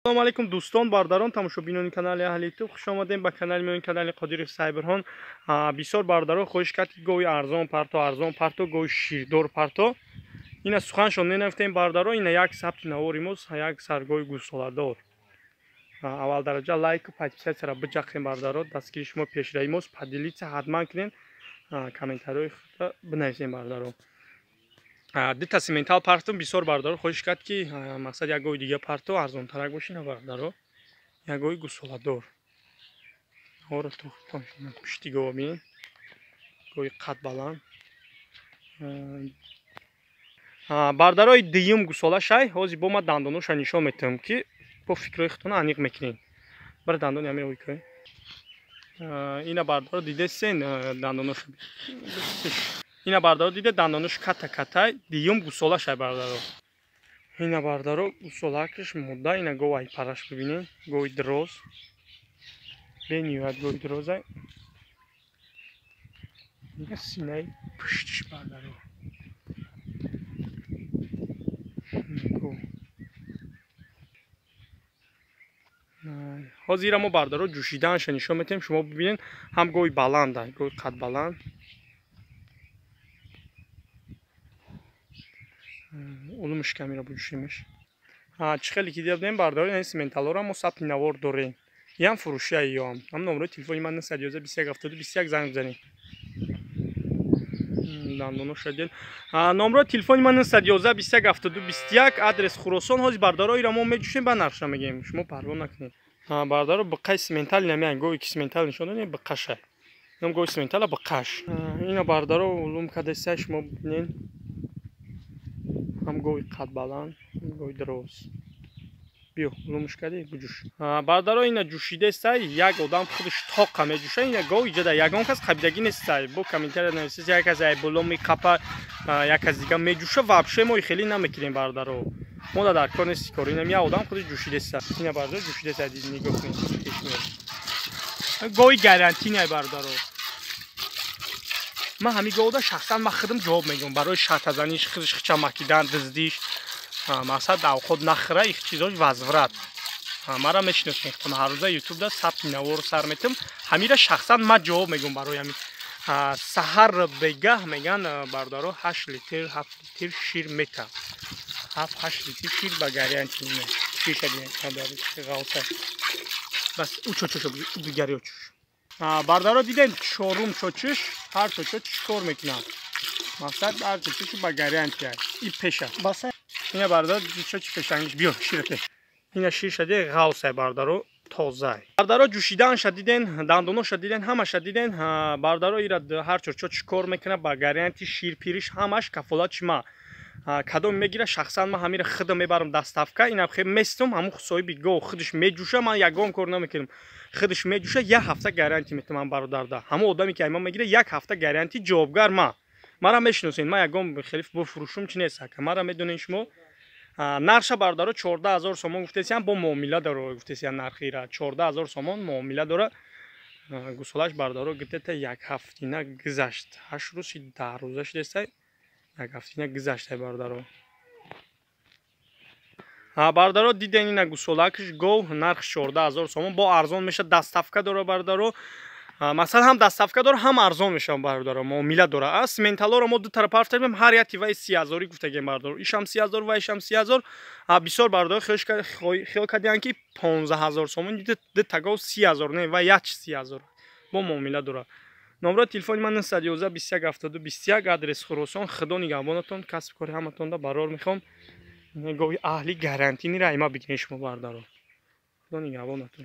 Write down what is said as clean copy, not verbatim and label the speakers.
Speaker 1: Салом алейкум, дӯстон, бародарон, тамошобинони канали Аҳли Ютуб. Хуш омадем ба канали мо, канали Қодиров Сайберхон. Бисёр бародарон хоҳиш кард, ки гови арзон парто, арзон парто, гови ширдор парто. Ина суханшон менафтем, бародарон, ина як сабти навори мо, як саргоҳи гӯсоладор. Аввал дараҷа лайк, подписаться ра биҷақем, бародарон, дастгири шумо пешраи мост. Поделиться ҳатман кунен, комментариҳои худро бинависем, бародарон. Дита симентал партум, бисёр бародаро хоҳиш кард, ки мақсад як гови дига парто, арзонтарак бошина, бародаро, як гови гусоладор. Ҳоро пушти гова бинед, гови қад баланд, бародарои. Дуюм гусола шай. Ҳозир бо ма дандоноша нишон метавам, ки бо фикрҳои худтона аниқ мекунед. Бара дандони ҳамин ой ина, бародаро, дидесен дандоноша. Ина, бардаро, дида, дандонош ката катай. Дуюм гусола шай, бардаро. Ина, бардаро, гусолакаш мудда. Ина гов ай параш бибинед, гови дроз, бениҳоят гови дрозай. Ина синаи пуштиш, бардаро. Ҳозир мо, бардаро, ҷӯшидаанша нишон метиҳем, шумо бибинед. Ҳам гови баланда, гови қадбаланд. Улумш камера буҷушимеш. Чӣ хеле ки дида будем, бародаро, ин сименталора мо сабти навор дорем. Ям фурӯшия ёам. Ҳам номерои телефони ман 911 21 72 21, занг бизанед. Дандоноша дид. Номерои телефони ман 911 21 72 21, адрес Хуросон. Ҳозир, бародаро, ира мо меҷӯшем, ба нархша мегӯем. Шумо парво накунед. Бародаро, биқаи симентал намеян, гови ки симентал нишон додем, биқаша. Ном гови симентала биқаш. Ина, бародаро, улум кадеса, шумо бибинед. Ҳам гови қадбаланд, ҳам гови дроз. Биё, улумш кардӣ, буҷӯш. Бародаро, ина ҷӯшидестай, як одам худаш тоқа меҷӯша. Ина гов иҷода ягон кас қабидагӣ нестай. Бо комментария нависед, як кас ай боло меқапа, як кас дига меҷӯша. Вообще мо хеле намекунем, бародаро. Мо дар кор нести кор. Ина як одам худаш ҷӯшидеста. Ина, бародаро, ҷӯшидеста, нигоҳ кунед, пеш меояд. Гови гарантинай, бародаро. Ман ҳамин говда шахсан ман худам ҷавоб мегӯям барои шартазаниш, худаш хича макидан, дуздиш, мақсад авқот нахӯра, их чизош возврат. Мара мешиносем, ҳар рӯза ютубда сабти навор сар метам. Ҳамира шахсан ман ҷавоб мегӯям барои ҳамин. Саҳар бегаҳ меган, бародаро, 8 литр, 7 литр шир мета. 7 8 литр шир ба гарантия. Ширша ғавса. Бас учо дигари очуш. Бародаро, дидем, чорум чочиш, ҳар чочо чӣ кор мекунад. Мақсад ҳар чочиш ба гарантия. И пеша. Ина, бародаро, чочи пешангиш, биё ширате. Ина ширша де, ғавсай, бародаро, тозай. Бародаро, ҷӯшидаанша диден, дандоноша диден, ҳамаша диден. Бародаро, ира ҳар чочо чӣ кор мекунад ба гарантия, ширпириш ҳамаш кафолат шума. Кадом мегира, шахсан ман ҳамира худам мебарам доставка. Ина хе местум, ҳамун соҳиби гов худаш меҷӯша, ман ягон кор намекунам. Худаш меҷӯша, як ҳафта гарантия метавам, бародарда. Ҳамон одаме ки айман мегира, як ҳафта гарантия, ҷавобгар ма. Мара мешиносед, ман ягон хелиф буфурӯшум чи нест, ака. Мара медонед шумо. Нарша, бародаро, 14 000 сомон гуфтесиям, бо муомила дора гуфтесиям, нархира 14 000 сомон муомила дора. Гусолаш, бародаро, где-то як ҳафтина гузашт. 8 рӯз, 10 рӯза шудестай. Як ҳафтина гузаштай, бародаро. Бародаро, диден, ина гусолакш гов, нарх 14 000 сомон, бо арзон меша, доставка дора, бародаро. Масалан, ҳам доставка дора, ҳам арзон мешавад, бародаро, муомила дора. Сименталоро мо ду тараф партем, ҳар як тиваи 30 000 гуфтагем, бародаро. Ишам 30 000 ва ишам 30 000. Бисёр бародаро хиёл кардианд, ки 15 000 сомон ду та гов 30 000, не, ва як 30 000 бо муомила дора. Номерои телефони ман 911 21 72 21, адрес Хуросон. Худо нигаҳбонатон, касб кори ҳаматонда барор мехоҳам. Гови аҳли гарантинира има бигиред шумо, бародаро. Худо нигаҳбонатон.